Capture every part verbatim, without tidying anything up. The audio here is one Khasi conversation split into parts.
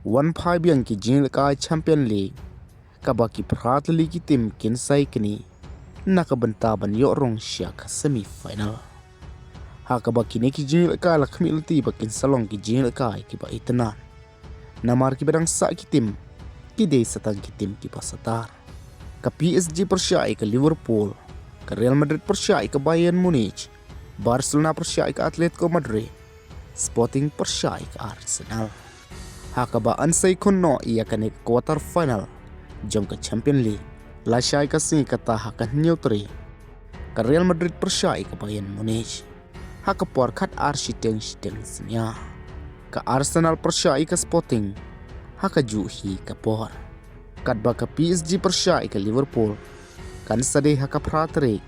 Wan phai biang ki jingïalehkai Champion League, kaba ki phra tylli ki tim kin sa ïakynduh na ka bynta ban ïoh rung sha ka semi final. Ha kaba kine ki jingïalehkai la khmih lynti ba kin sa long ki jingïalehkai kiba itynnad, namar kiba dang sah ki tim ki dei sa tang ki tim kiba satar. Ka PSG pyrshah ïa ka Liverpool, ka Real Madrid pyrshah ïa ka Bayern Munich, Barcelona pyrshah ïa ka Atletico Madrid, Sporting pyrshah ïa ka Arsenal. Ha kaba yn sa ïakhun noh ïa kane ka quarter final jong ka Champion League, lashai ka sngi kata ha ka hynñiew tarik, ka Real Madrid pyrshah ïa ka Bayern Munich ha ka por khatar shiteng shiteng synñia. Ka Arsenal pyrshah ïa ka Sporting ha kajuh hi ka por, katba ka PSG pyrshah ïa ka Liverpool kan sa dei ha ka phra tarik,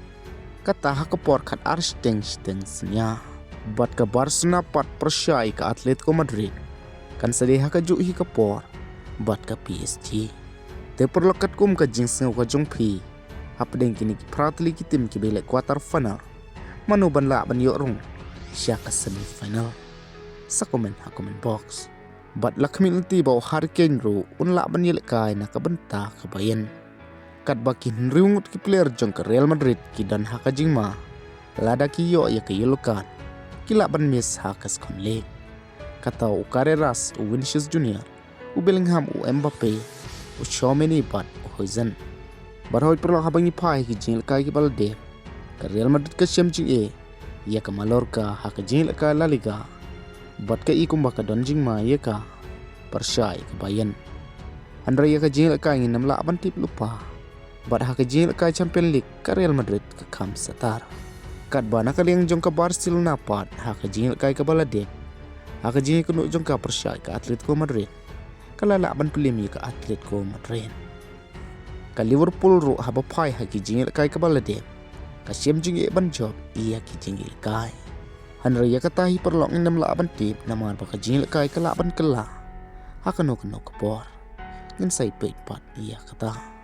kata ha ka por khatar shiteng shiteng synñia. Bad ka Barcelona pat pyrshah ïa ka Atletico Madrid kan sa dei ha kajuh hi ka por bad ka PSG. Te paralok, katkum ka jingsngew ka jong phi, hapdeng kine ki phra tylli ki tim kiba ïaleh quarter final, mano ban lah ban ïoh rung sha ka semi final? Sa comment ha comment box. Bad la khmih lynti ba u Harry Kane ruh un lah ban ïalehkai na ka bynta ka Bayern, katba ki hynriew ngut ki player jong ka Real Madrid ki don ha ka jingma, lada ki ïoh ïa ka yellow card, ki lah ban miss ha ka Second Leg. Kata u Carreras, u Vinicius Junior, u Bellingham, u Mbappe, u Tchouaméni bad u Huijsen. Bad hooid paralok, haba ngi phai ha ki jingïalehkai kiba la dep, ka Real Madrid ka shem jingeh ïa ka Mallorca ha ka jingïalehkai La Liga, bad ka i kumba ka don jingma ïa ka pyrshah ïa ka Bayern. Hynrei ïa ka jingïalehkai ngin ym lah ban tip lypa, bad ha ka jingïalehkai Champion League ka Real Madrid ka kham satar. Katba na ka liang jong ka Barcelona pat, ha ka jingïalehkai kaba la dep, ha ka jingïakynduh jong ka pyrshah ïa ka Atletico Madrid, ka la lah ban pynlip ïa ka Atletico Madrid. Ka Liverpool ruh haba phai ha ki jingïalehkai kaba la dep, ka shem jingeh ban jop ïa ki jingïalehkai. Hynrei ïa kata hi paralok ngin ym lah ban tip, namar ba ka jingïalehkai ka lah ban kylla ha kano kano ka por. Ngin sa ïapeit pat ïa kata.